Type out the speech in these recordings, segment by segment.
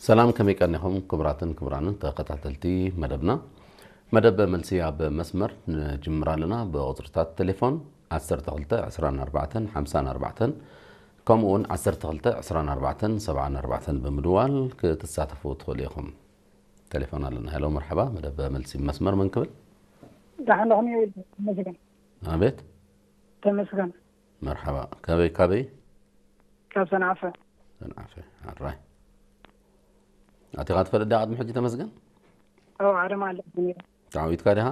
ሰላም፣ ከመይ ቀኒኹም ክቡራትን ክቡራንን ተኸታተልቲ መደብና? መደብ መልሲ ኣብ መስመር ንጅምር ኣለና። ብቑጽርታት ቴሌፎን ዓሰርተ ክልተ ዕስራን ኣርባዕተን ሓምሳን ኣርባዕተን፣ ከምኡ እውን ዓሰርተ ክልተ ዕስራን ኣርባዕተን ሰብዓን ኣርባዕተን ብምድዋል ክትሳተፉ ትኽእሉ ኢኹም። ቴሌፎን ኣለና። ሄሎ፣ መርሓባ፣ መደብ መልሲ መስመር መን ክብል? ደሓን ዶ ከመይ ውዒልካ? ተመስገን። ኣቤት። ተመስገን። መርሓባ፣ ካበይ፣ ካበይ? ካብ ሰንዓፈ። ሰንዓፈ፣ ኣራይ። ኣቲኻ ትፈልጥ ዲኻ ቅድሚ ሕጂ ተመስገን? ኣዎ፣ ዓደም ኣለኹ ነይረ። ተዓዊትካ ዲኻ?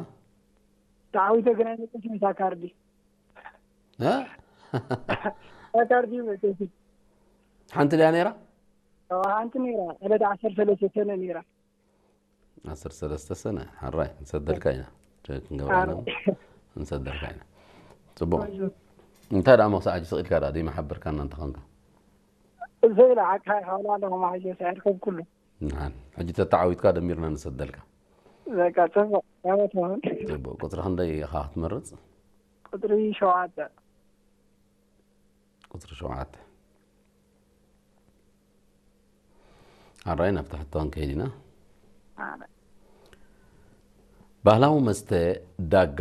ተዓዊተ ግን ኣይመጽእኩን እታ ካርዲ። እ? እታ ካርዲ መጽእኩ። ሓንቲ ድያ ነይራ? ኣዎ፣ ሓንቲ ነይራ። ዕለት ዓሰርተ ሰለስተ ሰነ ነይራ። ዓሰርተ ሰለስተ ሰነ፣ ሓራይ፣ ንሰደልካ ኢና። ቸክ ክንገብረላ ኣረ። ንሰደልካ ኢና። ጽቡቕ። ቆንጆ። እንታይ ደኣ መኽሰ ዓጅ ስቕ ኢልካ ደኣ፣ ደይመሓበርካና እንተኾንካ? እዘይ ኢለ ዓካ ይሓውላ ኣለኹ፣ ማሕዮ ሳይርከብ ኩሉ። ንሓን። ሕጂ ተተዓዊትካ ደሚርና ንሰደልካ። በቃ፣ ጽቡቕ። ያመት መሆን። ጽቡቕ። ቁጽሪ ክንደይ ኢኻ ክትመርጽ? ቁጽሪ ሸውዓተ። ቁጽሪ ሸውዓተ። ኣራይ፣ ናብቲ ሕቶ ክንከይድ ኢና። ኣረ። ባህላዊ መስተ ዳጋ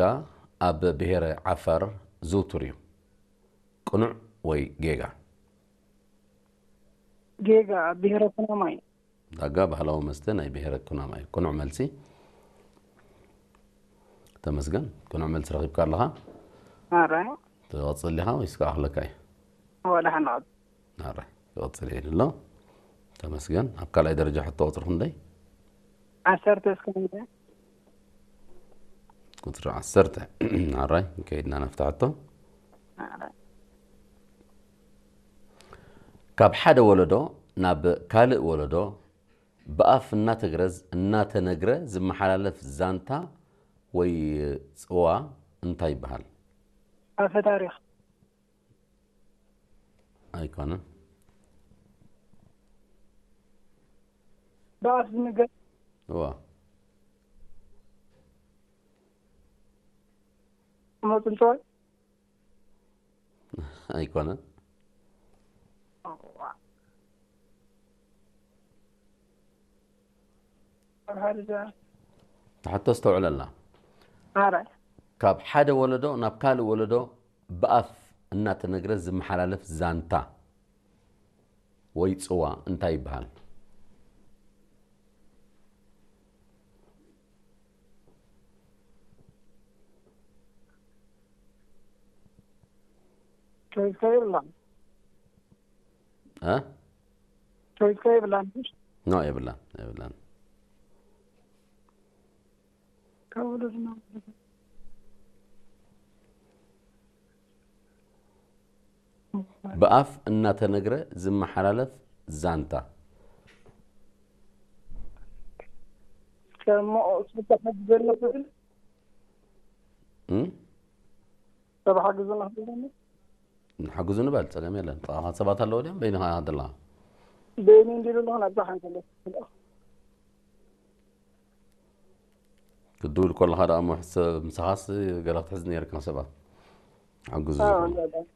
ኣብ ብሄረ ዓፋር ዝውቱር እዩ። ቅኑዕ ወይ ጌጋ? ጌጋ፣ ኣብ ብሄረ ኩናማ እዩ። ዳጋ ባህላዊ መስተ ናይ ብሄረ ኩናማ እዩ። ቅኑዕ መልሲ። ተመስገን፣ ቅኑዕ መልሲ ረኺብካ ኣለኻ። ኣረ። ትቐጽል ኢኻ ወይስ ክኣኽለካ እዩ? ወላ ሓንቐጽ። ኣረ፣ ክቐጽል እየ ኢሉ ኣሎ። ተመስገን፣ ኣብ ካልኣይ ደረጃ ሕቶ ቁጽሪ ክንደይ? ዓሰርተ እስከ ንብለ። ቁጽሪ ዓሰርተ። ኣራይ፣ ከይድና ናብታ ሕቶ። ኣረ። ካብ ሓደ ወለዶ ናብ ካልእ ወለዶ ብኣፍ እናተግረ-፣ እናተነግረ ዝመሓላለፍ ዛንታ ወይ ጽዋ እንታይ ይበሃል? ኣፈ ታሪኽ። ኣይኮነን። ብኣፍ ዝንገር። እዋ። መጽንተዋይ። ኣይኮነን። ኣብ ሓደ ዘ-፣ ትሕቶ ኣስተውዕለላ። ኣረ። ካብ ሓደ ወለዶ ናብ ካልእ ወለዶ ብኣፍ እናተነግረ ዝመሓላለፍ ዛንታ ወይ ጽዋ እንታይ ይበሃል? ቾይስካ የብላን። እ? ቾይስካ የብላን። ኖ፣ የብላን፣ የብላን። ካብ ወለድና ብኣፍ እናተነግረ ዝመሓላለፍ ዛንታ። ከሞ ጽቡቕ ክሓግዘና ይኽእል? እም? ሰብ ሓግዙና ክብለኒ? ንሓግዙ ንበል፣ ጸገም የለን። ጥቓኻ ሰባት ኣለዉ ድዮም? በይንኻ ኢኻ ዘለኻ? በይነይ እንዲሉ ኣለኹ፣ ናብዛ ሓንቲ ኣለኹ። ክትድውል ከለኻ ደኣ እሞ ሕሰብ፣ ምሳኻስ ገለ ክትሕዝ ነይርካ ሰባት። ሓግዙ ኣዎ፣ ዝኾኑ። እንዳዳስ።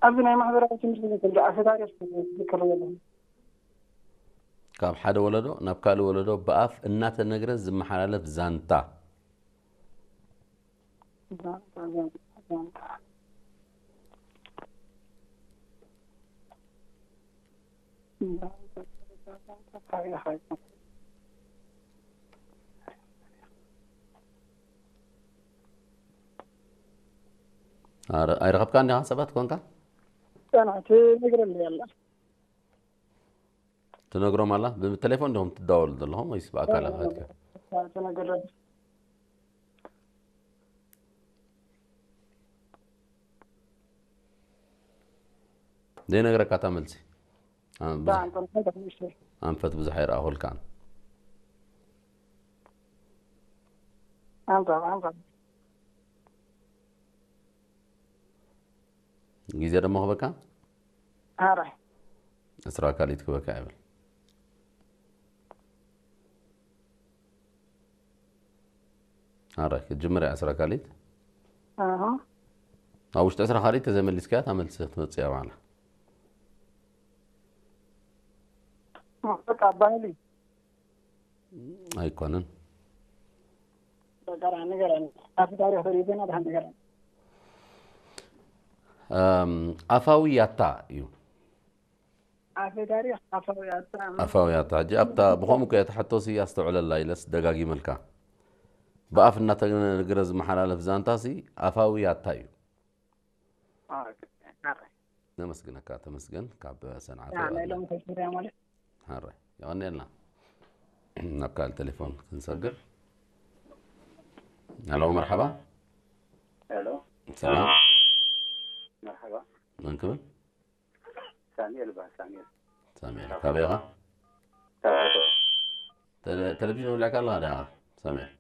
ኣብዚ ናይ ማሕበራዊ ትምህርቲ ዝብል ኣፈ ታሪኽ ዝዝክር ዘለኹ። ካብ ሓደ ወለዶ ናብ ካልእ ወለዶ ብኣፍ እናተነግረ ዝመሓላለፍ ዛንታ። ዛንታ፣ ዛንታ፣ ዛንታ። ኣረ፣ ኣይረኸብካን ዲኻ ሰባት ኮንካ? ጸናሕ፣ ትነግረለይ ኣላ። ትነግሮም ኣላ? ብቴሌፎን ዲኹም ትዳወሉ ዘለኹም ወይስ ብኣካል ኣዎ፣ ከድካ? ተነግረለይ። ዘይነግረካ እታ መልሲ። ኣን-፣ ብዙሕ፣ ብጣዕሚ ጥንቁቕ ንእሽተይ። ኣንፈት ብዙሕ ኣይረኣኹልካን። ኣንጻር፣ ኣንጻር። ግዜ ደሞ ክበካ? ኣረ። ዕስራ ካልኢት ክበካ ይብል። ኣረ ክትጅምር እያ ዕስራ ካልኢት። ኣሃ። ኣብ ውሽጢ ዕስራ ካልኢት ተዘይመሊስካያ እታ መልሲ ክትመጽእ እያ ባዕላ። በቃ ባህሊ። ኣይኮነን። በቃ ንገረን። ኣፍ ታሪኽ ተሪፍና ድሓን ንገረን። ኣም፣ ኣፋዊ ያታ እዩ። ኣፈ ታሪኽ ኣፋዊ ያታ። ኣፋዊ ያታ። ሕጂ ኣብታ ብኸምኡ እኮ እያ ትሕቶሲ ኣስተውዕለላ ኢለስ ደጋጊመልካ። ብኣፍ እናተነግረ ዝመሓላለፍ ዛንታሲ ኣፋዊ ያታ እዩ። ኦኬ፣ ሓራይ። ነመስግነካ፣ ተመስገን። ካብ ሰንዓ ያ፣ ናይ ተውዕልና። ሎሚ ተስፋ ማለት። ሓራይ። የቐንየልና። ናብ ካልእ ቴሌፎን ክንሰግር። ሄሎ፣ መርሓባ። ሄሎ። ሰላም። መርሓባ። መን ክብል? ሳሙኤል ይበሃል፣ ሳሙኤል። ሳሙኤል፣ ካበይ ኢኻ? ካብ ዓዲ። ቴለ-፣ ቴሌቪዥን ወሊዕካ ኣለኻ ዲኻ ሳሙኤል?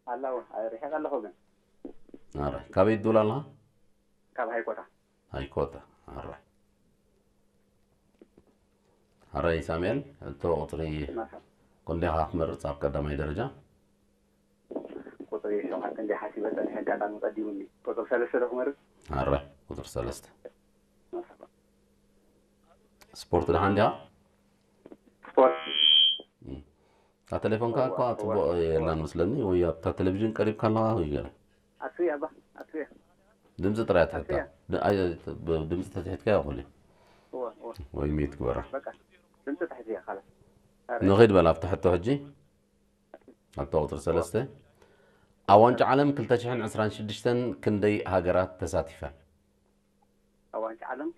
ኣለዎ፣ ርሒቐ ኣለኹ ግን። ኣረ፣ ካበይ ትድውል ኣለኻ? ካብ ሃይኮታ። ሃይኮታ፣ ኣረ። ኣረ ሳሙኤል፣ ሕቶ ቁጽሪ መርሓባ። ክንደይ ኢኻ ክትመርጽ ኣብ ቀዳማይ ደረጃ? ቁጽሪ ሸውዓተ እንደ ሓሲበ ጸኒሐ፣ ኣጋጣሚ ቀዲሙኒ። ቁጽሪ ሰለስተ ዶ ክመርጽ? ኣረ፣ ቁጽሪ ሰለስተ። መርሓባ። ስፖርት ደሓን ዲኻ? ስፖርት። እም። እታ ቴሌፎንካ እዋ፣ እኳ እዋ። ጽቡቕ የላን መስለኒ፣ ወይ ኣብታ ቴሌቪዥን ቀሪብካ ኣለኻ ወይ ገለ? ኣትያ ባ፣ ኣትያ። ድምጺ ጥራይ ትሕታ። ኣትያ። ድ-፣ ኣይ፣ ብ-፣ ድምጺ ተትሕትካ ይኹል እዩ። እዋ፣ እዋ። ወይ ሚት ግበራ። በቃ፣ ድምጺ ተሕትያ፣ ካላ። ኣረ። ንኺድ በል ኣብታ ሕቶ ሕጂ። ኣብታ ቁጽሪ ሰለስተ። ኣብ ዋንጫ ዓለም ክልተ ሽሕን ዕስራን ሽዱሽተን ክንደይ ሃገራት ተሳቲፈን? ኣብ ዋንጫ ዓለም?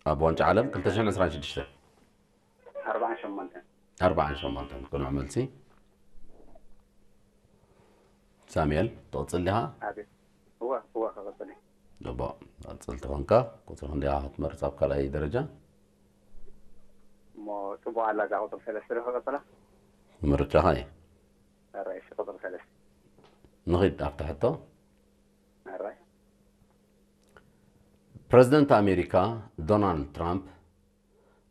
ኣብ ዋንጫ ዓለም ክልተ ሽሕን ዕስራን ሽዱሽተ። ኣርባዓን ሸሞንተን። ኣርባዓን ሸሞንተን ቅኑዕ መልሲ። ሳሙኤል፣ ትቕጽል ዲኻ? ኣቤት። እወ፣ እወ፣ ክቕጽል እየ። ጽቡቕ። ትቕጽል ተኾንካ፣ ቁጽሪ ክንደይ ኢኻ ክትመርጽ ኣብ ካልኣይ ደረጃ? እሞ ጽቡቕ ኣላ እዛ ቁጽሪ ሰለስተ ዶ ክቕጽላ? ምርጫኻ እዩ። ኣራይ፣ እሺ፣ ቁጽሪ ሰለስተ። ንኺድ ኣብታ ሕቶ። ኣራይ። ፕረዚደንት ኣሜሪካ ዶናልድ ትራምፕ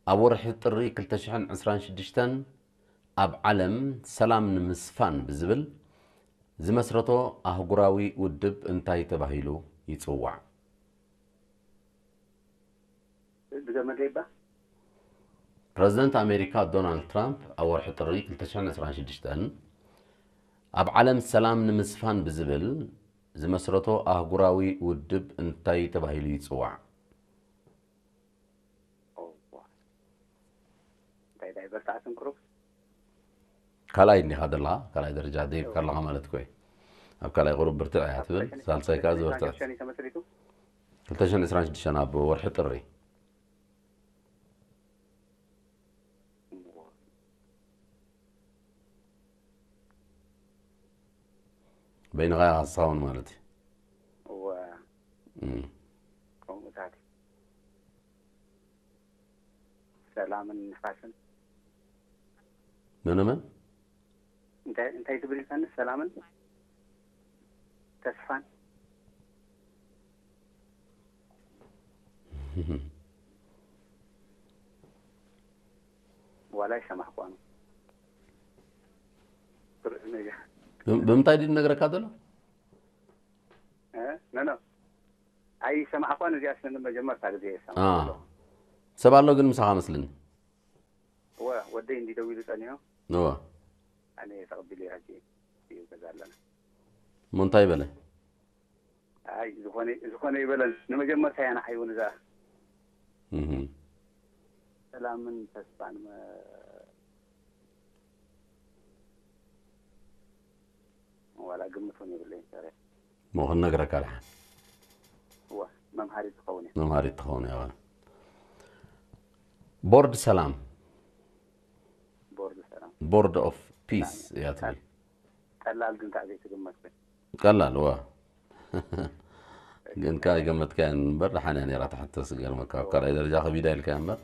ኣብ ወርሒ ጥሪ ክልተ ሽሕን ዕስራን ሽዱሽተን ኣብ ዓለም ሰላም ንምስፋን ብዝብል ዝመስረቶ ኣህጉራዊ ውድብ እንታይ ተባሂሉ ይጽዋዕ? ብዘመን ሌባ? ፕረዚደንት ኣሜሪካ ዶናልድ ትራምፕ ኣብ ወርሒ ጥሪ ክልተ ሽሕን ዕስራን ሽዱሽተን ኣብ ዓለም ሰላም ንምስፋን ብዝብል ዝመስረቶ ኣህጉራዊ ውድብ እንታይ ተባሂሉ ይጽዋዕ? ኦ፣ እንታይ ዳይ በርታዕትን ቅሩብ? ካልኣይ እንዲኻ ዘለኻ፣ ካልኣይ ደረጃ ደይብካ ኣለኻ ማለት እኮ እዩ። ኣብ ካልኣይ ቁሩብ ብርትዕ እያ ትብል፣ ሳልሳይ ከኣ ዝበርትዐት። ክልተ ሽሕን ዕስራን ሽዱሽተን ኣብ ወርሒ ጥሪ። በይንኻ ኢኻ ትሳውን ማለት እዩ። እወ። እም። ከምኡታት እዩ። ሰላምን ንፋስን። መነ መን? እንታይ፣ እንታይ ትብል ኢልካኒ? ሰላምን ተስፋን? ዋላ ኣይሰማዕኳን። ብር-፣ ነጋ። ብም-፣ ብምንታይ ድዩ ዝነግረካ ዘሎ? እ? ኖ፣ ኖ። ኣይሰማዕኳን፣ እዚኣ ስኒ መጀመርታ ግዜ እየ ዝሰምዓ አ። ዘለኹ። ሰብ ኣሎ ግን ምሳኻ መስልኒ። እወ፣ ወደይ እንዲ ደዊሉ ጸኒሑ። እወ። ኣነ ተቐቢለዮ ሕጂ እዩ ገዛ ኣለና። እሞ እንታይ በለ? ኣይ፣ ዝኾነ፣ ዝኾነ ይበለን። ንመጀመርታ እያ ንዓይ እውን እዛ እህ። ሰላምን ተስፋን መ-፣ ዋላ ግምት እውን የብለይን፣ ሰሪ። እሞ ክንነግረካ ድሓን። እወ፣ መምሃሪት ትኸውን እያ። መምሃሪት ትኸውን እያ፣ እወ። ቦርድ ሰላም። ቦርድ ሰላም። ቦርድ ኦፍ ፒስ ሰላም። እያ ትብል። ቀላል ግን ካብ ዘይትግመት ግን። ቀላል፣ እወ። ግን ከኣ ኣይገመትካያን እምበር፣ ደሓን እያ ነይራ ትሕቶ፣ ዝገርመካ። ኣብ ካልኣይ ደረጃ ከቢዳ ኢልካያ እምበር፣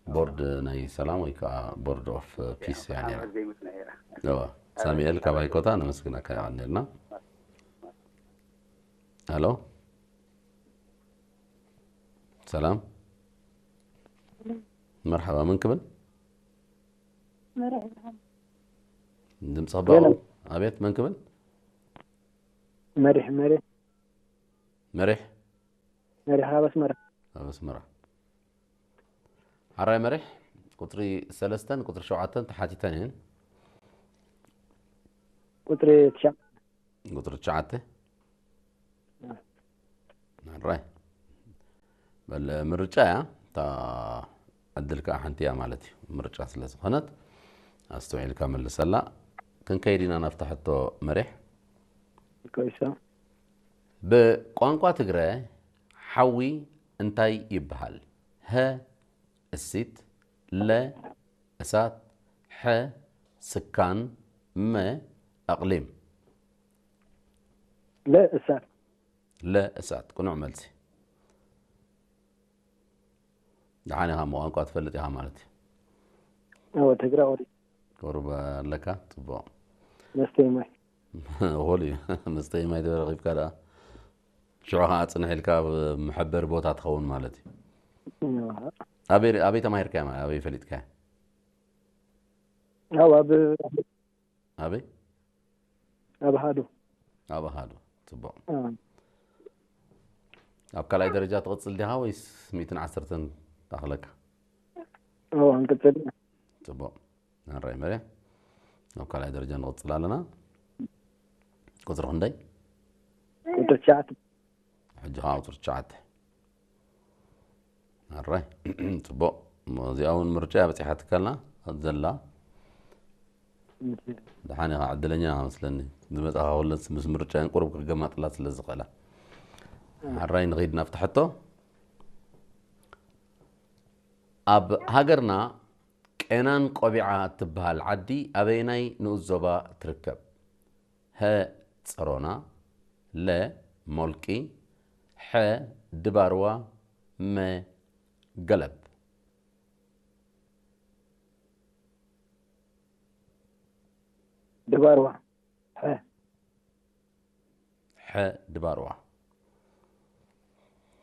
ቦርድ ናይ ሰላም ወይ ከኣ ቦርድ ኦፍ ፒስ እያ ነይራ። ኣብ ዘይምስና ነይራ። እወ። ሳሙኤል ካብ ኣይኮታ ነመስግነካ፣ የቐንየልና። ሃሎ። ሰላም። መርሓባ፣ መን ክብል? መርሓባ። ድምፂ ክባኡ። ኣቤት፣ መን ክብል? መሪሕ መሪሕ መሪሕ መሪሕ ካብ ኣስመራ ኣብ ኣስመራ። ሓራይ መሪሕ ቁፅሪ ሰለስተን ቁፅሪ ሸውዓተን ተሓቲተን እየን። ቁፅሪ ትሻ ቁፅሪ ትሽዓተ። ሓራይ በል ምርጫ እያ እታ ዕድል ከዓ ሓንቲ እያ ማለት እዩ። ምርጫ ስለ ዝኾነት ኣስተውዒልካ መልሰላ። ክንከይድ ኢና ናብታ ሕቶ መሪሕ። ኮይሶ ብቋንቋ ትግረ ሓዊ እንታይ ይበሃል? ሀ እሲት፣ ለ እሳት፣ ሐ ስካን፣ መ ኣቕሊም። ለ እሳት ለ እሳት ቅኑዕ መልሲ። ደሓን ኢኻ እሞ ቋንቋ ትፈልጥ ኢኻ ማለት እዩ። ኣዎ ትግረ ወዲ ቁሩብ ኣለካ ጽቡቕ። መስተይ ማይ ሆል እዩ መስተይ ማይ ተረኺብካ ደኣ ሽዑ ከዓ ጽንሕ ኢልካ ኣብ መሐበሪ ቦታ ትኸውን ማለት እዩ። ኣበይ ኣበይ ተማሂርካ ማለት ኣበይ ፈሊጥካ? ኣብ ኣብ ኣበይ? ኣብ ሃዱ ኣብ ሃዱ። ጽቡቕ። ኣብ ካልኣይ ደረጃ ትቕጽል ዲኻ ወይስ ሚእትን ዓሰርተን ታኽለካ? ኣብ እንቅጽል ጽቡቕ። ናራይ መርያ ኣብ ካልኣይ ደረጃ ንቕጽል ኣለና። ቁጽሪ ክንደይ? ቁጥሪ ትሽዓተ ሕጂ ከዓ ቁፅሪ ትሽዓተ። ኣራይ ጽቡቕ። እሞ እዚኣ እውን ምርጫ እያ በፂሓትካልና ዘላ። ደሓን ኢኻ ዕድለኛ ኢኻ መስለኒ። ዝመፃኻ ኩለን ምስ ምርጫ እየን ቁሩብ ክገማጥላ ስለ ዝኽእላ። ሓራይ ንኸይድ ናብቲ ሕቶ። ኣብ ሃገርና ቄናን ቆቢዓ እትበሃል ዓዲ ኣበየናይ ንኡስ ዞባ ትርከብ? ሀ ጸሮና፣ ለ ሞልቂ፣ ሐ ድባርዋ፣ መ ገለብ። ድባርዋ ሐ ሐ ድባርዋ።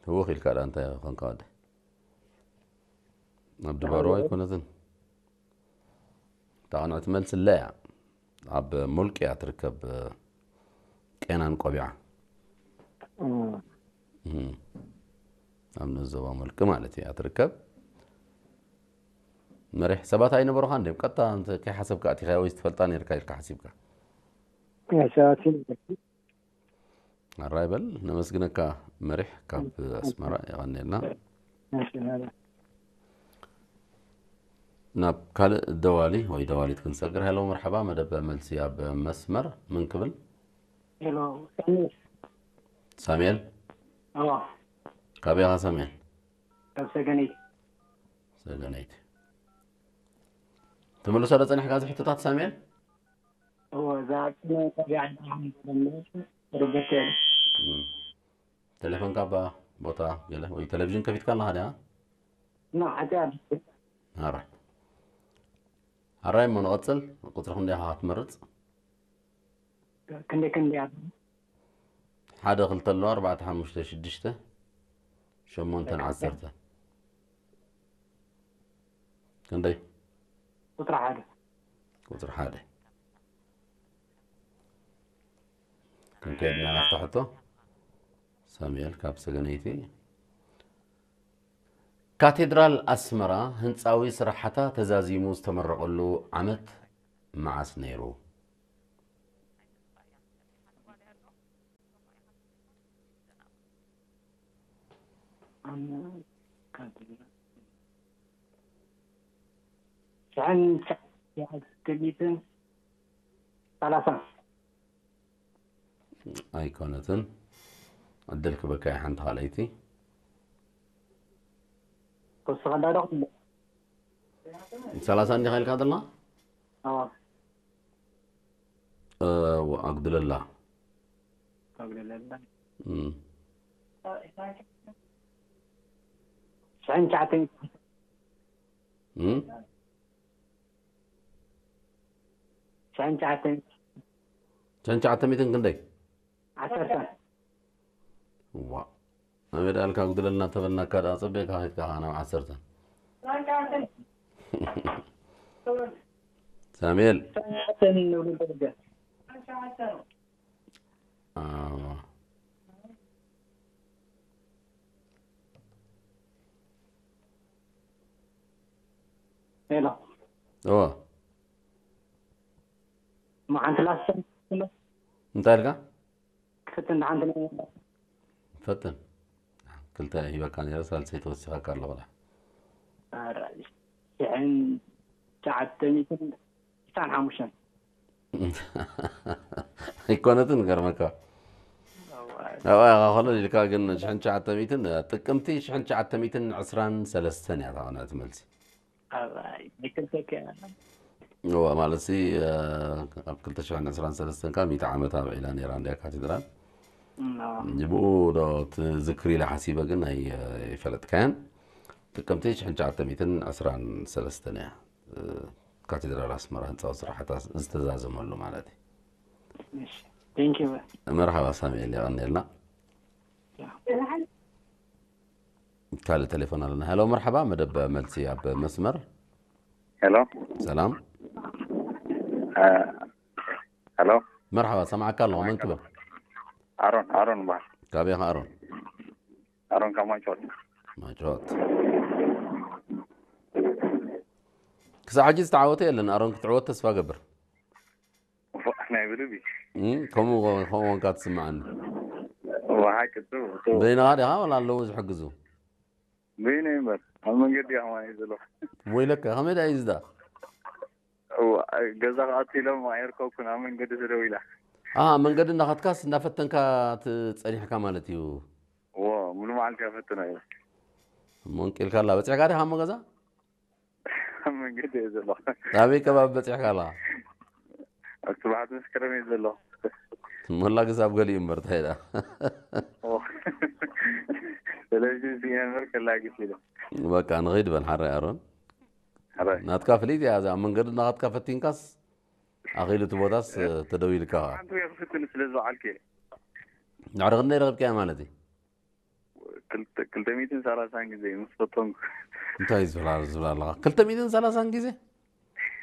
ህውኽ ኢልካ ደኣ እንታይ ኮንካ ወደ ኣብ ድባርዋ ኣይኮነትን። እታ ቅንዕቲ መልሲ ለ እያ። ኣብ ሞልቂ እያ ትርከብ። ቄናን ቆቢዓ እም። ኣብ ንኡስ ዞባ ሞልቂ ማለት እያ ትርከብ። መሪሕ ሰባት ኣይነበሩኻን ድዮም? ቀጥታ እንተ ከይሓሰብካ ኣቲኻያ ወይስ ትፈልጣ ነርካ ኢልካ ሓሲብካ? ሰባት ኣራይ በል ነመስግነካ መሪሕ ካብ ኣስመራ የቐንየልና። ናብ ካልእ ደዋሊ ወይ ደዋሊት ክንሰግር። ሄሎ መርሓባ መደብ መልሲ ኣብ መስመር ምን ክብል? ሄሎ ሳሙኤል። ኣዋ ካበይ ኢኻ ሳሙኤል? ካብ ሰገነይቲ ሰገነይቲ። ትምልሶ ዶ ጸኒሕካ እዚ ሕቶታት ሳሙኤል? እወ እዛ ቅነ ቆቢዓ ርበት ቴሌፎንካ ባ ቦታ ገለ ወይ ቴሌቪዥን ከፊትካ ኣለኻ ድያ? ና ሓጢኣ ኣራይ ኣራይ እሞ ንቐጽል። ቁጽሪ ክንደይ ኢኻ ክትመርጽ? ክንደይ ክንደይ ኣሎ ሓደ ክልተ ኣለዋ ኣርባዕተ ሓሙሽተ ሽዱሽተ ሸሞንተን ዓሰርተ ክንደይ? ቁፅሪ ሓደ ቁፅሪ ሓደ ክንከይድ ኢና ናብታ ሕቶ። ሳሙኤል ካብ ሰገነይቲ። ካቴድራል ኣስመራ ህንፃዊ ስራሕታ ተዛዚሙ ዝተመረቐሉ ዓመት መዓስ ነይሩ? ሽሕን ትሽዓተ ሚእትን ሰላሳን ኣይኮነትን። ዕድል ክበካ እየ ሓንቲ ካልኣይቲ። ክወስኸላ ዶ ክትብል? ሰላሳ እንዲኻ ኢልካ ዘለና? ኣዎ። እ፣ ኣጉድለላ። ኣጉድለላ። እም። ሽሕን ትሽዓተ ሚእትን እም? ሽሕን ትሽዓተ ሚእትን ሽሕን ትሽዓተ ሚእትን ክንደይ? ዓሰርተ ዋ። ኣበይ ደኣ ኢልካ ኣጉድለልና ተበልናካ ደኣ ጸቢቕካ ኸድካ ኸዓ ናብ ዓሰርተ። ሳሙኤል። ትሽዓተ ንብሎ ደረጃ። ኣዎ፣ ሄሎ። እዎ። መዓንቲ ላሰን እንታይ ኢልካ? ክፍትን ሓንቲ ፈትን። ክልተ ሂበካ ነይረ፣ ሳልሰይ ተወሲኸካ ኣለኹ። ሽሕን ትሽዓተ ሚእትን ትስዓን ሓሙሽተን። ኣይኮነትን፣ ገርመካ። ኣብኣ ኢኻ ኮለል ኢልካ፣ ግን ሽሕን ትሽዓተ ሚእትን፣ ጥቅምቲ ሽሕን ትሽዓተ ሚእትን ዕስራን ሰለስተን እያ እታ ቅንዕቲ መልሲ። ኣብኣይ፣ ብክልተከ እዋ፣ ማለት ሲ፣ እ፣ ኣብ ክልተ ሽሕን ዕስራን ሰለስተን ካብ ሚእቲ ዓመት ኣብዒላ ነይራ እንድያ ካቴድራል። እም፣ ኣዎ። ብኡ ዶ ትዝክሪ ኢለ ሓሲበ፣ ግን ኣይ-፣ ኣይፈለጥካያን። ጥቅምቲ ሽሕን ትሽዓተ ሚእትን ዕስራን ሰለስተን እያ፣ እ፣ ካቴድራል ኣስመራ ህንፃዊ ስራሕታ ዝተዛዘመሉ ማለት እዩ። እሺ፣ thank you። መርሓባ ሳሙኤል፣ የቐንየልና። ካልእ ቴሌፎን ኣለና። ሄሎ፣ መርሓባ፣ መደብ መልሲ ኣብ መስመር። ሄሎ፣ ሰላም። እ፣ ሄሎ፣ መርሓባ፣ ሰማዕካ ኣለኹ። መን ክብል? ኣሮን፣ ኣሮን ይበሃል። ካበይ ኢኻ ኣሮን? ኣሮን ካብ ማይጨው። ማይጨው። ክሳብ ሕጂ ዝተዓወተ የለን። ኣሮን፣ ክትዕወት ተስፋ ገብር። ናይ ብልቢ። እም፣ ከምኡ፣ ከምኡ ኮንካ ትስምዓኒ። ብሓቂ ጽቡቕ፣ ጽቡቕ። በይንኻ ዲኻ ወላ ኣለዉ ዝሕግዙ? በይነይ እምበር፣ ኣብ መንገዲ እየ ከማን እየ ዘለኹ። ወይለካ፣ ከመይ ደኣ እዩ ዝዳ? እዋ፣ ገዛ ክኣቱ ኢሎም ኣይርከብኩን፣ ኣብ መንገዲ ተደዊላ። ኣ፣ መንገዲ እንዳኸድካስ እንዳፈተንካ ት-፣ ጸኒሕካ ማለት እዩ። እዎ፣ ሙሉ መዓልቲ እያ ፈትና እየ። እሞ እንቂልካ ኣላ። በጺሕካ ዲኻ እሞ ገዛ? ኣብ መንገዲ እየ ዘለኹ። ኣበይ ከባቢ በጺሕካ ኣለኻ? ኣብ ስብሓት መስከረም እየ ዘለኹ። ሞላግስ ኣብ ገሊኡ እምበር፣ እንታይ ደኣ? እዎ። ቴሌቪዥን ስኢነ እምበር ከላግስ ኢለ። በቃ፣ ንኺድ በል ሓራይ ኣሮን። ሓራይ። ናትካ ፍልይቲ እያ እዛ። ኣብ መንገዲ እናኸድካ ፈቲንካስ፣ ኣኺሉ እቲ ቦታስ፣ ተደዊልካ ኸዓ። ሓንቲ ወይ ክፍትን ስለ ዝወዓልኩ እየ። ድሕሪ ክንደይ ረኺብካያ ማለት እዩ? ክልተ፣ ክልተ ሚእትን ሰላሳን ግዜ ምስ ፈተንኩ። እንታይ ዝብላ፣ ዝብላ ኣለኻ? ክልተ ሚእትን ሰላሳን ግዜ?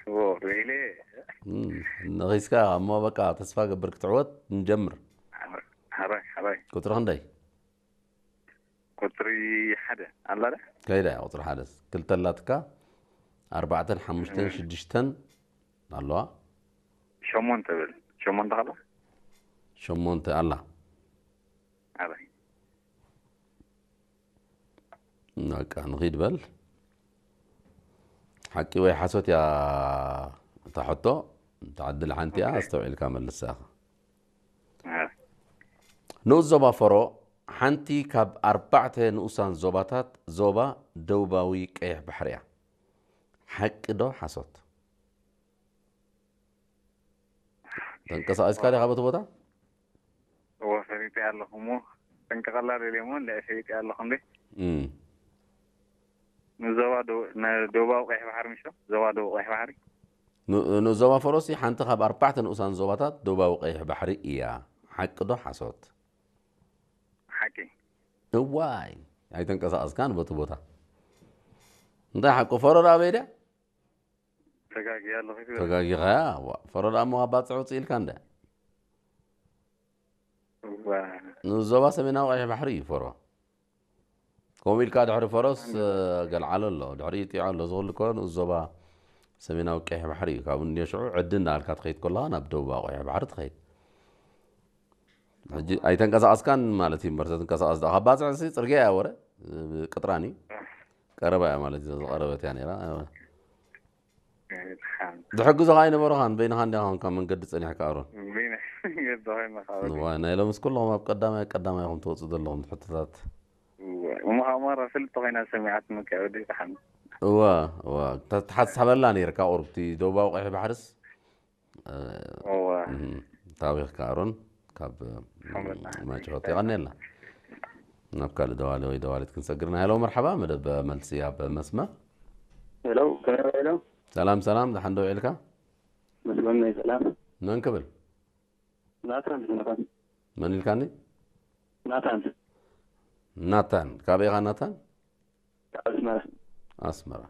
እዎ፣ ሪኢለ። እም፣ ነኺስካ እሞ በቃ ተስፋ ገብር ክትዕወት ንጀምር። ሓራይ፣ ሓራይ። ቁጽሪ ክንደይ? ቁጽሪ ሓደ ኣላ ዶ? ከይዳ እያ ቁጽሪ ሓደ። ክልተ ኣላትካ፣ ኣርባዕተን ሓሙሽተን እም። ሽዱሽተን ኣለዋ። ሸሞንተ በል። ሸሞንተ ከላ? ሸሞንተ ኣላ። ኣበይ? በቃ ንኺድ በል። ሓቂ ወይ ሓሶት እያ እታ ሕቶ? እታ ዕድል ሓንቲ እያ፣ ኦኬ። ኣስተውዒልካ መልሳ ኢኻ። እ። ንኡስ ዞባ ፈሮ ሓንቲ ካብ ኣርባዕተ ንኡሳን ዞባታት ዞባ ደቡባዊ ቀይሕ ባሕሪ እያ። ሓቂ ዶ ሓሶት? ተንቀሳቒስካ ዲኻ በቲ ቦታ? እወ፣ ፈሊጠ ኣለኹ እሞ፣ ጠንቀቐላ ደልየ እሞ፣ እንድዒ ፈሊጠ ኣለኹ እንዴ። እም። ንዞባ ዶ-፣ ንደቡባዊ ቀይሕ ባሕሪ ምሽ ዶ? ዞባ ደቡብ ቀይሕ ባሕሪ? ን-፣ ንዞባ ፈሮሲ ሓንቲ ካብ ኣርባዕተ ንኡሳን ዞባታት ደቡባዊ ቀይሕ ባሕሪ እያ። ሓቂ ዶ ሓሶት? ሓቂ። እዋይ፣ ኣይተንቀሳቐስካን በቲ ቦታ። እንታይ ሓቂ? ፈሮ ደኣ ኣበይ ድያ? ተጋግየ ኣለኹ። ተጋጊኻያ? ዋ፣ ፈሮ ደኣ እሞ ካብ ባጽዕ ውጽእ ኢልካ እንደ። እዋ። ንዞባ ሰሜናዊ ቀይሕ ባሕሪ እዩ ፈሮ። ከምኡ ኢልካ ድሕሪ ፈሮስ፣ እ፣ ገልዓሎ ኣሎ፣ ድሕሪ ጢዖ ኣሎ፣ ዝኹሉ እኮ ንኡስ ዞባ ሰሜናዊ ቀይሕ ባሕሪ እዩ። ካብኡ እንድዮ ሽዑ ዕዲ እንዳበልካ ትኸይድ ከለኻ ናብ ደቡባዊ ቀይሕ ባሕሪ ትኸይድ። ሕጂ ኣይተንቀሳቐስካን ማለት እዩ እምበር፣ ተትንቀሳቐስ ደኣ ካብ ባጽዕ ሲ ጽርግያ እያ ወረ፣ እ፣ ቅጥራን እዩ። ቀረባ እያ ማለት እዩ፣ ዝቐረበት እያ ነይራ። ድሓን። ዝሕግዙኻ ኣይነበሩኻን፣ በይንኻ እንዲኻ ኾንካ መንገዲ ጸኒሕካ ኣሮን። በይነ መንገዲ ኮይነ ካብ እዋ፣ ናይ ሎምስ ኩለኹም ኣብ ቀዳማይ ቀዳማይ ኢኹም ትወጽኡ ዘለኹም ሕቶታት። እዋ፣ እሞ ኣማራ ክልተ ኮይና ሰሚዓትኒ ከ ወዲ ድሓን። እዋ፣ እዋ፣ ተ-፣ ትሓሳበላ ነይርካ ቁሩብ፣ እቲ ደቡባዊ ቀይሕ ባሕርስ፣ እ፣ እዋ። እም፣ ታዊኽካ ኣሮን፣ ካብ፣ እ፣ ሓመላ። ማይጨው የቐንየልና። ናብ ካልእ ደዋሊ ወይ ደዋሊት ክንሰግር ኢና። ሄሎ፣ መርሓባ፣ መደብ መልሲ ኣብ መስመር። ሄሎ፣ ከመይ ውዒልኩም? ሰላም፣ ሰላም፣ ደሓን ዶ ውዒልካ? መስገን ናይ ሰላም። መን ክብል? ናታን፣ ናታን። መን ኢልካኒ? ናታን። ናታን፣ ካበይ ኢኻ ናታን? ካብ ኣስመራ። ኣስመራ።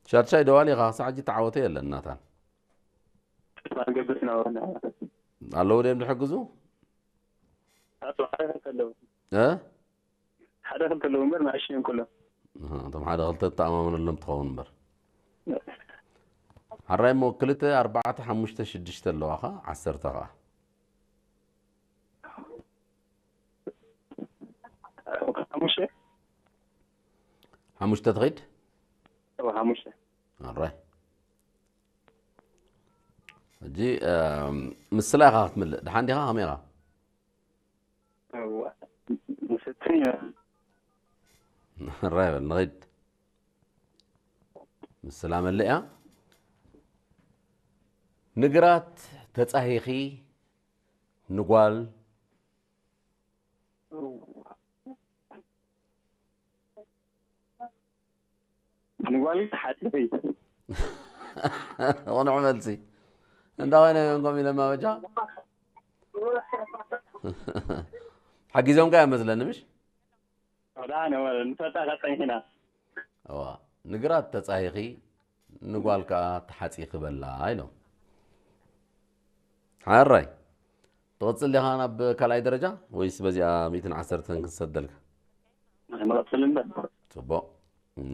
ሻድሻይ ደዋሊ ኢኻ፣ ክሳዕ ሕጂ ተዓወተ የለን ናታን። ተስፋ ንገብር ዝነበረና። ኣለዉ ድዮም ዝሕግዙ? ኣቶ ሓደ ክልተ ኣለዉ። እ? ሓደ ክልተ ኣለዉ እምበር፣ ንኣሽቱ እዮም ኩሎም። ኣሃ፣ እቶም ሓደ ክልተ ትተኣማመነሎም ትኸውን እምበር። ሓራይ እሞ ክልተ ኣርባዕተ ሓሙሽተ ሽዱሽተ ኣለዋ ኸ ዓሰርተ ኸዓ ሓሙሽተ ሓሙሽተ ትኸይድ ሓሙሽተ ኣራይ ሕጂ ምስላ ኢኻ ክትምልእ ድሓን ዲኻ ከመይ ኢኻ ምስትን ራይ በል ንኸይድ ምስላ መልእ እያ ንግራት ተጻሂኺ ንጓል ንጓል ሓጥሪ ቁኑዕ መልሲ እንዳ ኮይነ እዮም ከም ኢለማ በጃ ሓጊዞም ካ መስለኒ ምሽ ዳ ነበረ ንፈጣ ከፀኒሕና እዋ ንግራት ተጻሂኺ ንጓል ከዓ ተሓፂኺ በላ ኢሎም ሓራይ ትቕፅል ዲኻ ናብ ካልኣይ ደረጃ ወይስ በዚኣ ሚእትን ዓሰርተን ክንሰደልካ ንቐፅል እምበር ፅቡቕ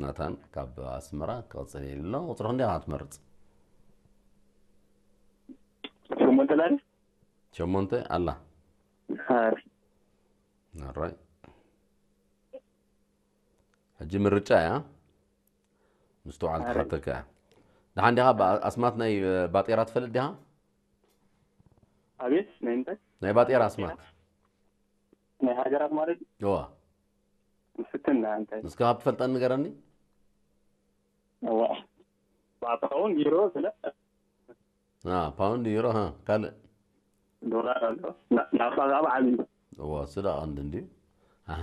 ናታን ካብ ኣስመራ ክቕፅል ኢሉ ኣሎ ቁፅሪ ክንደይ ኢኻ ትመርፅ ሸሞንተ ላለ ሸሞንተ ኣላ ኣራይ ሕጂ ምርጫ እያ ምስትውዓል ትሓተካ እያ ደሓን ዲኻ ኣስማት ናይ ባጤራ ትፈልጥ ዲኻ ኣቤት ናይ እንታይ ናይ ባጤራ ኣስማት ናይ ሃገራት ማለት እዋ ምስትና እንታይ እስከ ካብ ትፈልጠን ንገረኒ እዋ ባትኸውን ቢሮ ስለ ፓውንድ ዩሮ ካልእ ዶላር ኣሎ ናብታ ካብ ዓብዩ እዎ እሱ ዳ ቀንዲ እንድዩ ኣሃ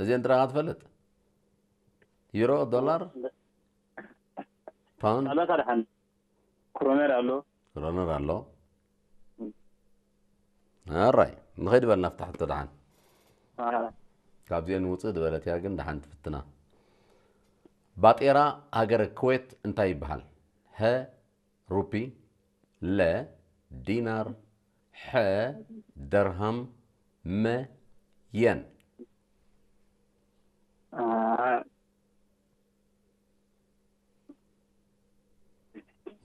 እዚአን ጥራኻ ትፈልጥ ዩሮ ዶላር ፓውንድ ካልኦት ኣድሓን ክሮነር ኣሎ ክሮነር ኣሎ ኣራይ ንኸይድ በልና ፍታሕ ተደሓን ካብዚአን ውፅእ ዝበለት እያ ግን ደሓን ትፍትና ባጤራ ሃገረ ኩዌት እንታይ ይበሃል ሀ ሩፒ ለ ዲናር ሐ ደርሃም መ የን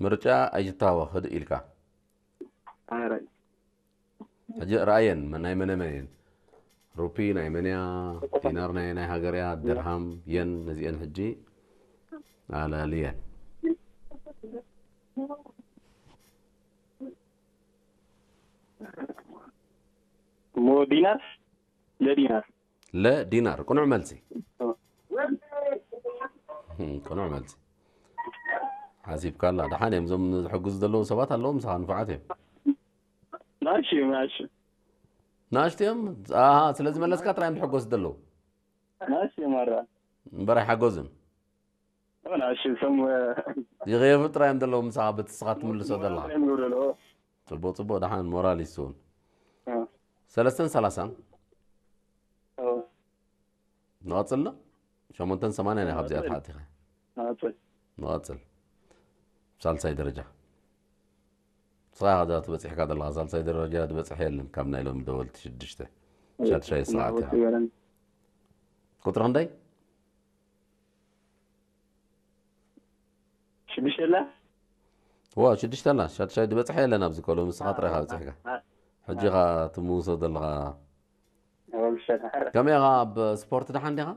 ምርጫ ኣይትታወኽ ህድእ ኢልካ ሕጂ ረኣየን ናይ መነመን እየን ሩፒ ናይ መን እያ ዲናር ናይ ናይ ሃገር እያ ድርሃም የን ነዚአን ሕጂ ኣላልየን ሞ ዲናር ለዲናር ለ ዲናር ቅኑዕ መልሲ ቅኑዕ መልሲ ሓሲብካ ኣላ ደሓን እዮም እዞም ዝሕግዙ ዘለዉ ሰባት ኣለዉ ምሳኻ ንፉዓት እዮም ናሽ ናሽ ናሽትዮም ስለዚ መለስካ ጥራዮም ዝሕጎስ ዘለዉ ናሽ ማራ እምበር ኣይሓገዙን ናሽ ሰም ይغيሩ ጥራዮም ዘለዉ ምሳኻ በቲ ስኻ ትምልሶ ዘለኻ ጽቡቅ ጽቡቅ ደሓን ሞራል ይስውን ሰለስተን ሰላሳን ንቐጽል ዶ ሸሞንተን ሰማንያን ኢኻ ኣብዚኣ ተሓቲኻ ንቐጽል ሳልሳይ ደረጃ ስኻ ኢኻ ትበጺሕካ ዘለኻ ሳልሳይ ደረጃ ዝበጽሐ የለን ካብ ናይ ሎሚ ደወልቲ ሽዱሽተ ሻድሻይ ስርዓት ኢኻ ቁጥሪ ክንደይ ሽዱሽተ ኣላ ዋ ሽዱሽተ ኣላ ሻድሻይ ዝበጽሐ የለን ኣብዚ ከሎ ምስኻ ጥራይ ኢኻ በጺሕካ ሕጂ ኢኻ ትምውሶ ዘለኻ ከመይ ኢኻ ኣብ ስፖርት ደሓን ዲኻ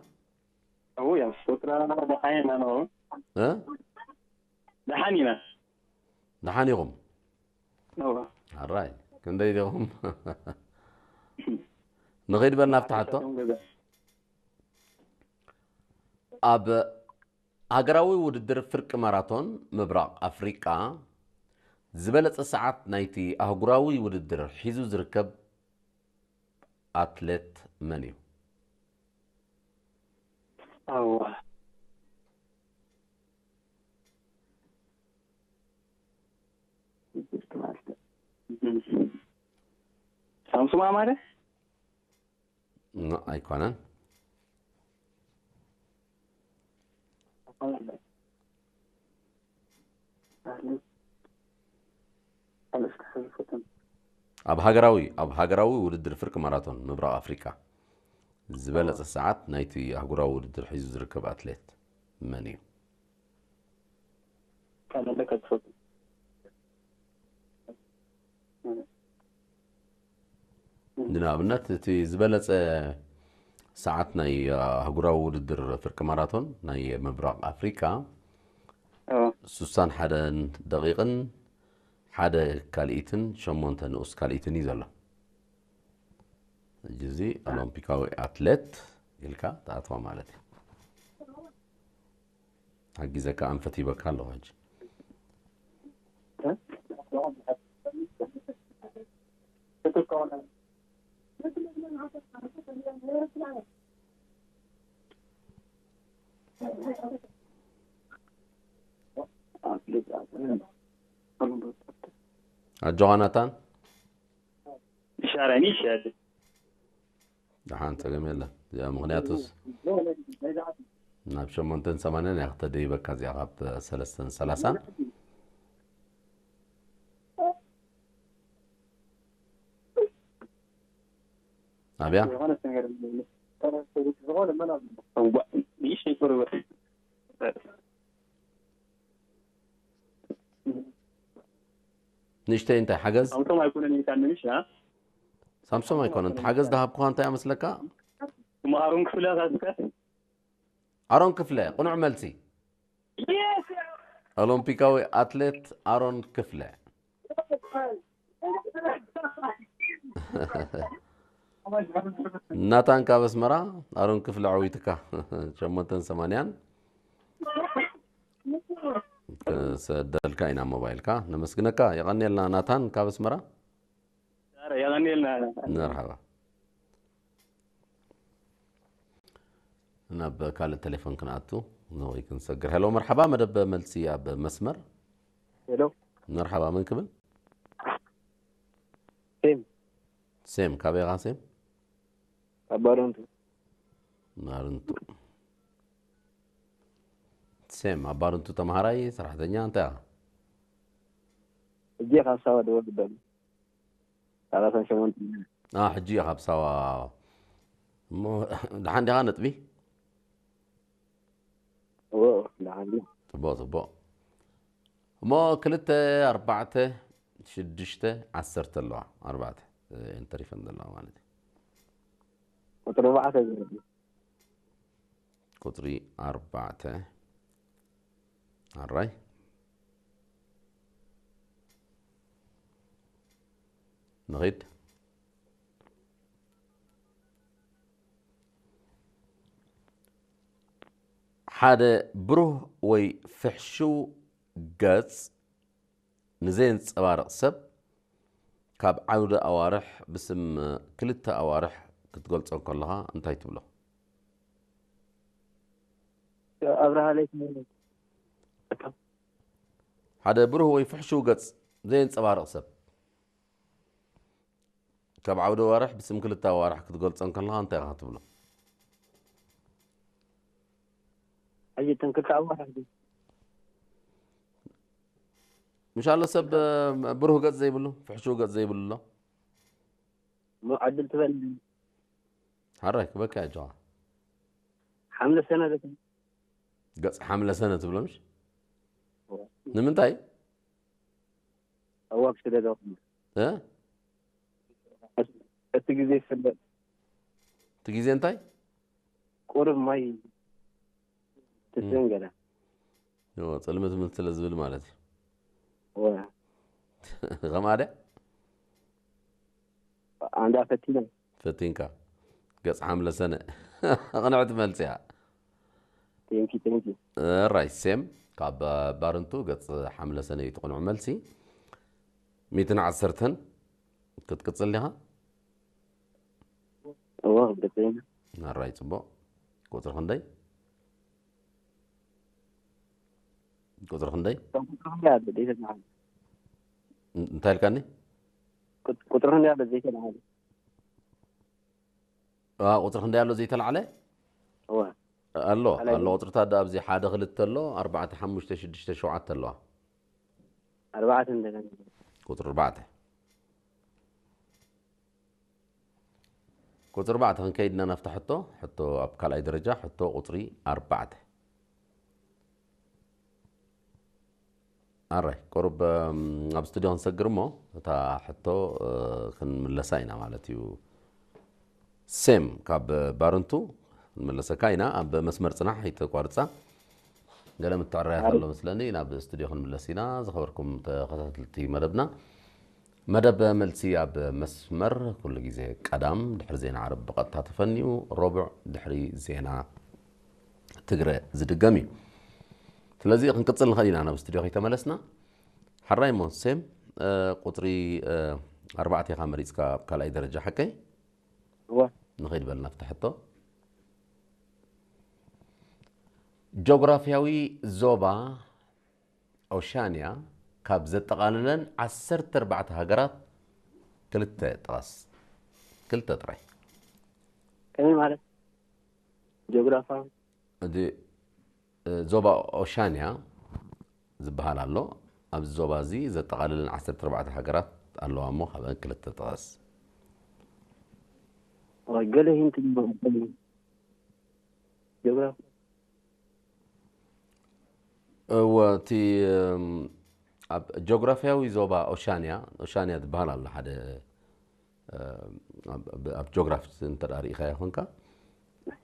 እው ያው ስፖርት ደሓን ኢና ነው እ ደሓን ኢና ደሓን ኢኹም ነው ኣራይ ክንደይ ዲኹም ንኸይድ በልና ኣብቲ ሕቶ ኣብ ሃገራዊ ውድድር ፍርቂ ማራቶን ምብራቕ ኣፍሪቃ ዝበለጸ ሰዓት ናይቲ ኣህጉራዊ ውድድር ሒዙ ዝርከብ ኣትሌት መን እዩ? ኣዋ ሳምሱም ኣማረ ኖ ኣይኮነን። ኣብ ሃገራዊ ኣብ ሃገራዊ ውድድር ፍርቂ ማራቶን ምብራቕ ኣፍሪቃ ዝበለጸ ሰዓት ናይቲ ኣህጉራዊ ውድድር ሒዙ ዝርከብ ኣትሌት መን እዩ? ንኣብነት እቲ ዝበለጸ ሰዓት ናይ ኣህጉራዊ ውድድር ፍርቂ ማራቶን ናይ ምብራቕ ኣፍሪቃ ሱሳን ሓደን ደቂቕን ሓደ ካልኢትን ሸሞንተ ንኡስ ካልኢትን እዩ ዘሎ። ሕጂ እዚ ኦሎምፒካዊ ኣትሌት ኢልካ ትኣትዋ ማለት እዩ። ሓጊዘካ ኣንፈት ሂበካ ኣለኹ ሕጂ። ኣጆኻ ናታን። ይሻለኒ ይሻለኒ። ደሓን ጸገም የለን። እዚኣ ምኽንያቱስ ናብ ሸሞንተን ሰማንያን እያ ክተደይበካ እዚኣ ካብ ሰለስተን ሰላሳን ኣብያ እዋ፣ ንእሽተይ ቁርብ ንእሽተይ እንታይ ሓገዝ ሳምሶም ኣይኮነን ኢልካ ንሽ ሳምሶም ኣይኮነን ሓገዝ ዝሃብኩኻ እንታይ ኣመስለካ እሞ ኣሮን ክፍለ ካስከ ኣሮን ክፍለ ቅኑዕ መልሲ ኦሎምፒካዊ ኣትሌት ኣሮን ክፍለ ናታን ካብ ኣስመራ ኣሮን ክፍለ ዓዊትካ ሸሞንተን ሰማንያን ክሰደልካ ኢና ሞባይልካ ነመስግነካ የቐንየልና ናታን ካብ ኣስመራ የቐንየልና መርሓባ ናብ ካልእ ቴሌፎን ክንኣቱ ወይ ክንሰግር ሄሎ መርሓባ መደብ መልሲ ኣብ መስመር ሄሎ መርሓባ መን ክብል ሴም ሴም ካበይ ኢኻ ሴም ካብ ባረንቱ ባረንቱ ሴም ኣብ ባረንቱ ተምሃራይ ሰራሕተኛ እንታይ ኢኻ እዜ ካብ ሳዋ ደወል ዝበሉ ሰላሳን ሸሞንተ አ ሕጂ ኢኻ ኣብ ሳዋ እሞ ደሓን ዲኻ ነጥቢ እዎ ደሓን ጽቡቕ ጽቡቕ እሞ ክልተ ኣርባዕተ ሽዱሽተ ዓሰርተ ኣለዋ ኣርባዕተ እየን ተሪፈን ዘለዋ ማለት እዩ ቁፅሪ ኣርባዕተ ዝብል ቁፅሪ ኣርባዕተ ኣራይ ንኺድ ሓደ ብሩህ ወይ ፍሕሽው ገጽ ንዘየንጸባርቕ ሰብ ካብ ዓውደ ኣዋርሕ ብስም ክልተ ኣዋርሕ ክትገልጾ ከለኻ እንታይ ትብሎ? ኣብርሃ ለይት ሓደ ብሩህ ወይ ፍሕሽው ገጽ ዘየንጸባርቕ ሰብ ካብ ዓውደ ኣዋርሕ ብስም ክልተ ኣዋርሕ ክትገልጾ ከለኻ እንታይ ኢኻ ትብሎ? ሕጂ እተን ክልተ ኣዋርሕ ምሻሎ ሰብ ብሩህ ገጽ ዘይብሉ ፍሕሽው ገጽ ዘይብሉ ኣሎ እሞ ዕድል ትበል ሓራይ ክበካ እያ ጀዋ ሓምለ ሰነ ገጽ ሓምለ ሰነ ትብሎ ምሽ ንምንታይ እዋ ክስደዶ እ እቲ ግዜ ይስደድ እቲ ግዜ እንታይ ቁርብ ማይ ትስን ገለ ዮ ጽልምት ምት ስለ ዝብል ማለት እዩ ወ ከማደ ኣንዳ ፈቲነ ፈቲንካ ገጽ ሓምለ ሰነ ቅንዕቲ መልሲ እያ ቴንኪ ቴንኪ ራይ ሴም ካብ ባርንቱ ገጽ ሓምለ ሰነ እዩ ትቕንዑ መልሲ ሚትን ዓሰርተን ክትቅጽል ዲኻ እዎ ክብደተይና ናራይ ጽቡቕ ቁጽሪ ክንደይ ቁጽሪ ክንደይ እንታይ ኢልካኒ ቁጥሪ ክንደይ ኣሎ ዘይተለዓለ ቁጽሪ ክንደይ ኣሎ ዘይተላዕለ እወ ኣሎ ኣሎ ቁጽርታት ዳ ኣብዚ ሓደ ክልተ ኣሎ ኣርባዕተ ሓሙሽተ ሽዱሽተ ሸውዓተ ኣለዋ ኣርባዕተ እንደገና ቁጽሪ ኣርባዕተ ቁጽሪ ኣርባዕተ ክንከይድና ናብታ ሕቶ ሕቶ ኣብ ካልኣይ ደረጃ ሕቶ ቁጽሪ ኣርባዕተ ኣራይ፣ ቁሩብ፣ እም፣ ኣብ ስቱድዮ ክንሰግር እሞ፣ እታ ሕቶ፣ እ፣ ክንምለሳ ኢና ማለት እዩ። ሴም ካብ ባረንቱ ክንምለሰካ ኢና። ኣብ መስመር ጽናሕ፣ ኣይተቋርጻ። ገለ ምትዕርራያት ኣሎ መስለኒ፣ ናብ ስቱድዮ ክንምለስ ኢና። ዝኸበርኩም ተኸታተልቲ መደብና፣ መደብ መልሲ ኣብ መስመር ኩሉ ግዜ ቀዳም ድሕሪ ዜና ዓረብ ብቐጥታ ተፈንዩ፣ ረቡዕ ድሕሪ ዜና ትግረ ዝድገም እዩ። ስለዚ ክንቅጽል ንኽእል ኢና ናብ ስቱድዮ ከይተመለስና። ሓራይ እሞ ሴም፣ እ፣ ቁጽሪ፣ እ፣ ኣርባዕተ ኢኻ መሪጽካ ኣብ ካልኣይ ደረጃ፣ ሓቀይ? እወ። ንኸይድ በል ናብቲ ሕቶ። ጂኦግራፍያዊ ዞባ ኦሻንያ ካብ ዘጠቓልለን ዓሰርተ ኣርባዕተ ሃገራት ክልተ ጥቐስ። ክልተ ጥራይ። ከመይ ማለት? ጂኦግራፍያዊ? እቲ፣ እ፣ ዞባ ኦሻንያ ዝበሃል ኣሎ። ኣብዚ ዞባ እዚ ዘጠቓልለን ዓሰርተ ኣርባዕተ ሃገራት ኣለዋ እሞ፣ ካብአን ክልተ ጥቐስ። ኦይ፣ ገለ ሂንት ይበሃል። ጂኦግራፊ። እወ፣ እቲ፣ እም፣ ኣብ ጂኦግራፍያዊ ዞባ ኦሻንያ፣ ኦሻንያ ዝበሃል ኣሎ ሓደ፣ እ፣ ኣብ፣ ኣብ፣ ኣብ ጂኦግራፊ እንተ ደኣ ርኢኻዮ ኾንካ፣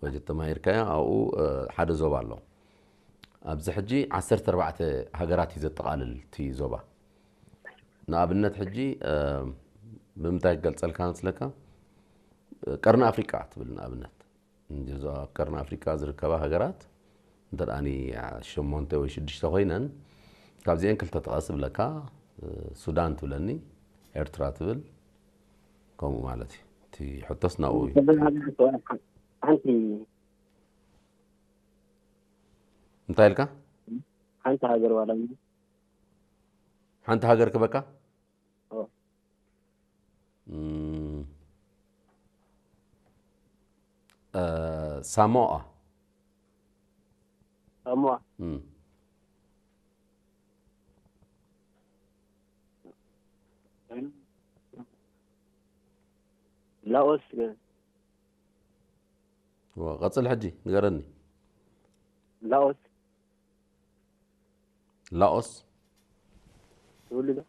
ወይ ተማሂርካዮ፣ ኣብኡ፣ እ፣ ሓደ ዞባ ኣሎ። ኣብዚ ሕጂ ዓሰርተ ኣርባዕተ ሃገራት እዩ ዘጠቓልል እቲ ዞባ። ንኣብነት ሕጂ፣ እ፣ ብምንታይ ክገልጸልካ መስለካ? ቀርኒ ኣፍሪቃ ትብል ንኣብነት። እንዲ እዞ ኣብ ቀርኒ ኣፍሪቃ ዝርከባ ሃገራት እንተ ደኣኒ ሸሞንተ ወይ ሽዱሽተ ኮይነን፣ ካብዚአን ክልተ ጥቀስ እብለካ፣ እ፣ ሱዳን ትብለኒ፣ ኤርትራ ትብል፣ ከምኡ ማለት እዩ። እቲ ሕቶስ ናብኡ እዩ። ሓንቲ እንታይ ኢልካ? ሓንቲ ሃገር ዋላ ሓንቲ ሃገር ክበካ? ኦ። እም፣ እ፣ ሳሞኣ። ሳሞኣ። እም። ላኦስ። ዋ፣ ቀጽል ሕጂ ንገረኒ። ላኦስ። ላኦስ? ትብሉ ዶ?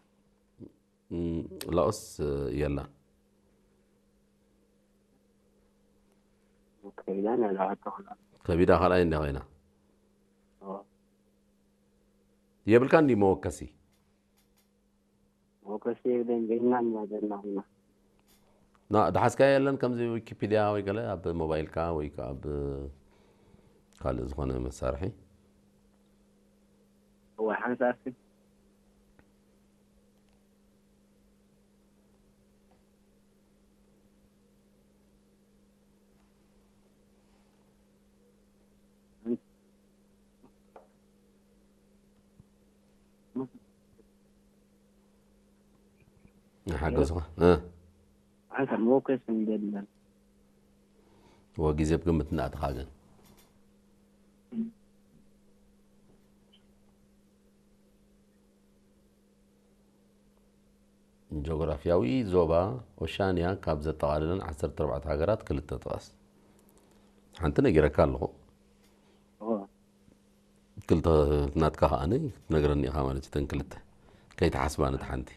እም፣ ላኦስ፣ እ፣ የላን። ከቢዳ ናይ ላኦስ ተኾላ። ከቢዳ ካልኣይ እንዳ ኮይና። ኦ። የብልካ እንዲ መወከሲ? መወከሲ የብለይን፣ በይንና ኢና ዘለና ኮይና። ና፣ ድሓዝካዮ የለን ከምዚ ዊኪፒድያ ወይ ገለ ኣብ ሞባይልካ ወይ ከኣ ኣብ ካልእ ዝኾነ መሳርሒ? እወ፣ ሓንሳብ እስኪ። ንሓገዝኻ። እ። ሓንሳብ መወከሲ ንደሊ። ወ ግዜ ብግምት እናእተኻ ግን። ጂኦግራፍያዊ ዞባ ኦሻንያ ካብ ዘጠቓልለን ዓሰርተ ኣርባዕተ ሃገራት ክልተ ጥቀስ። ሓንቲ ነጊረካ ኣለኹ። እወ። ክልተ ናትካ ከኣ ክትነግረኒ ኢኻ ማለት እዩ፣ እተን ክልተ። ከይትሓስባ ነቲ ሓንቲ።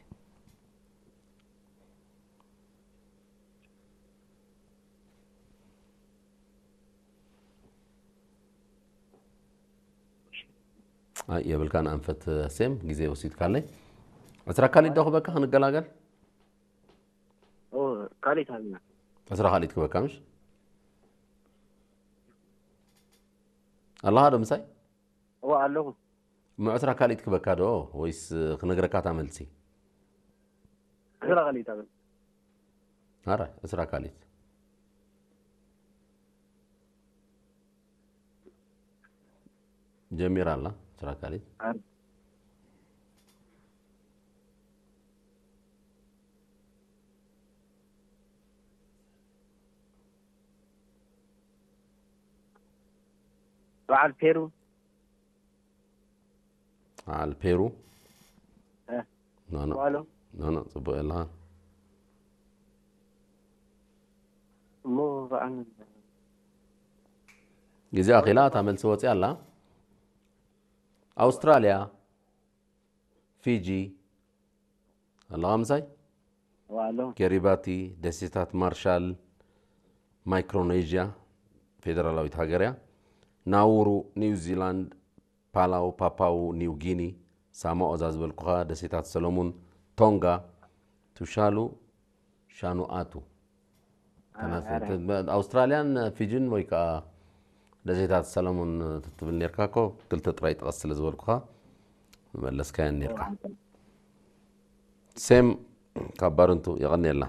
ኣይ፣ የብልካን ኣንፈት ሴም፣ ግዜ ወሲድካለይ። ዕስራ ካሊት ዶ ክበካ ክንገላገል? ኦ፣ ካሊት ሃብና። ዕስራ ካሊት ክበካ ምሽ? ኣለኻ ዶ ምሳይ? እወ፣ ኣለኹ። እሞ ዕስራ ካሊት ክበካ ዶ ወይስ ክነግረካ እታ መልሲ? ዕስራ ካሊት ኣበል። ኣረ፣ ዕስራ ካሊት። ጀሚራ ኣላ፣ ዕስራ ካሊት። ኣረ። በዓል ፔሩ። በዓል ፔሩ። እ። ኖ፣ ኖ። በዓሉ። ኖ፣ ኖ፣ ጽቡቕ የለኻ። እሞ በዓል ግዜ ኣኺላ፣ እታ መልሲ ወጺኣ ኣላ። ኣውስትራልያ፣ ፊጂ ኣለኻ ምሳይ? ዋሎ ኬሪባቲ፣ ደሴታት ማርሻል፣ ማይክሮኔዥያ ፌደራላዊት ሃገር እያ። ናውሩ፣ ኒውዚላንድ፣ ፓላው፣ ፓፓው ኒው ጊኒ፣ ሳማኦ እዛ ዝበልኩኻ፣ ደሴታት ሰሎሙን፣ ቶንጋ፣ ቱሻሉ፣ ሻኑኣቱ። ኣውስትራልያን ፊጂን ወይ ከዓ ደሴታት ሰለሙን ትብል ኔርካ እኮ፣ ክልተ ጥራይ ጥቐስ ስለ ዝበልኩኻ መለስካየን ኔርካ። ሴም ካብ ባርንቱ የቐንየልና።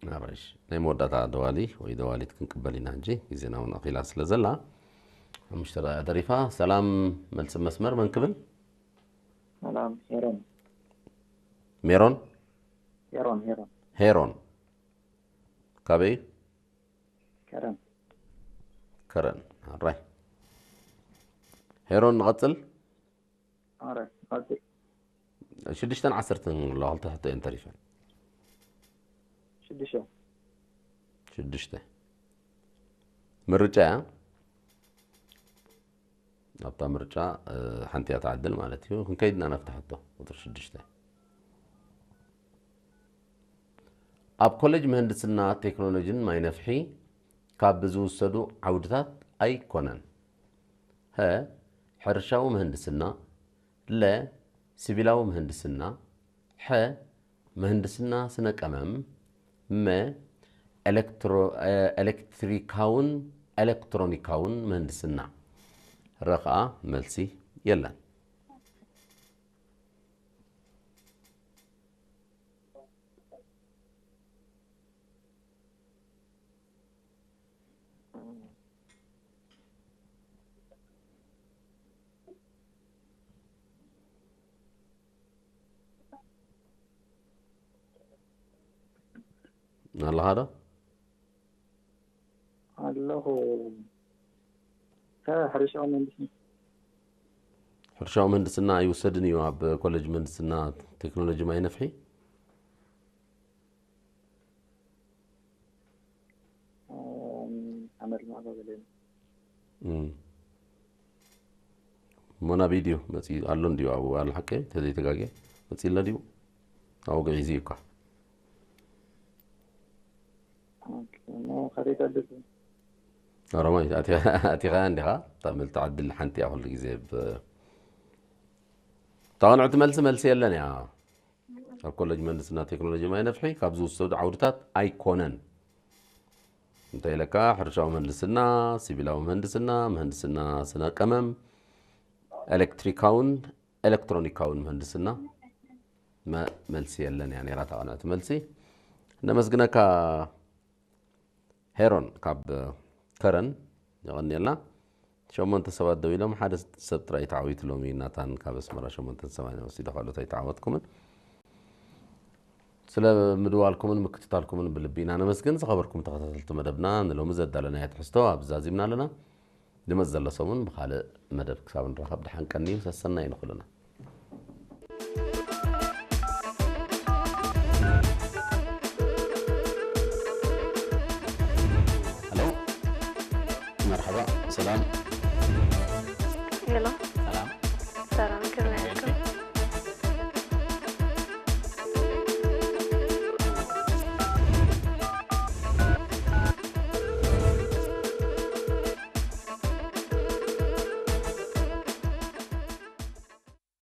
ኣራሽ ናይ መወዳእታ ደዋሊ ወይ ደዋሊት ክንቅበል ኢና ሕጂ፣ ግዜና እውን ኣኺላ ስለ ዘላ ሓሙሽተ ደቂቃ ተሪፋ። ሰላም መልሲ መስመር መን ክብል? ሰላም ሄሮን ሜሮን ሄሮን ሄሮን ሄሮን ካበይ? ከረን ከረን። ኣራይ ሄሮን ንቐጽል። ኣረ ቀጽል ሽዱሽተን ዓሰርተን ኣለዋ፣ ክልተ ሕቶ እየን ተሪፈን። ሽዱሽተ ሽዱሽተ ምርጫ እያ። ኣብታ ምርጫ ሓንቲ እያ ትዓድል ማለት እዩ። ክንከይድና ናብታ ሕቶ ቁፅሪ ሽዱሽተ። ኣብ ኮሌጅ ምህንድስና ቴክኖሎጂን ማይ ነፍሒ ካብ ዝውሰዱ ዓውድታት ኣይኮነን። ሀ ሕርሻዊ ምህንድስና፣ ለ ሲቪላዊ ምህንድስና፣ ሐ ምህንድስና ስነ ቀመም፣ መ ኤሌክትሪካውን ኤሌክትሮኒካውን ምህንድስና። ረ ኸዓ መልሲ የለን። ኣለኻ ዶ? ኣለኹ። ከ ሕርሻዊ መንግስቲ ሕርሻዊ ምህንድስና ኣይውሰድን እዩ ኣብ ኮሌጅ ምህንድስና ቴክኖሎጂ ማይ ነፍሒ። ሓመድ ማዕበል እም። እሞ ናብ ኢድዩ መፂኡ ኣሎ እንድዩ ኣብኡ ኣሎ ሓቂ ተዘይተጋግየ መፂኡ ኣሎ ድዩ? ኣብኡ ግዒዙ እዩ እኳ። ከደይተልፍ ኦሮማይ ኣቲኻ እንዲኻ። እታ ምልቲ ዓድል ሓንቲ እያ ኩሉ ግዜ ብ- እታ ቅንዕቲ መልሲ መልሲ የለን እያ። ኣብ ኮሌጅ ምህንድስና ቴክኖሎጂ ማይ ነፍሒ ካብ ዝውሰዱ ዓውድታት ኣይኮነን። እንታይ ኢለካ? ሕርሻዊ ምህንድስና፣ ሲቪላዊ ምህንድስና፣ ምህንድስና ስነ ቀመም፣ ኤሌክትሪካውን ኤሌክትሮኒካውን ምህንድስና። መ- መልሲ የለን እያ ነይራ እታ ቅንዕቲ መልሲ። ነመስግነካ ሄሮን ካብ ከረን። የቐንየልና። ሸሞንተ ሰባት ደው ኢሎም ሓደ ሰብ ጥራይ ተዓዊቱ ሎሚ ናታን ካብ ኣስመራ ሸሞንተ ሰማንያ ወሲዶ ካልኦት ኣይተዓወትኩምን። ስለ ምድዋልኩምን ምክትታልኩምን ብልቢ ኢና ነመስግን። ዝኸበርኩም ተኸታተልቲ መደብና ንሎሚ ዘዳለናዮ ትሕዝቶ ኣብ ዛዚምና ኣለና። ዝመጽእ ዘሎ ሰሙን ብኻልእ መደብ ክሳብ ንራኸብ ደሓን ቀንዩ ሰሰናይ ንኹልና። ሄሎ መርሓባ ሰላም። ሄሎ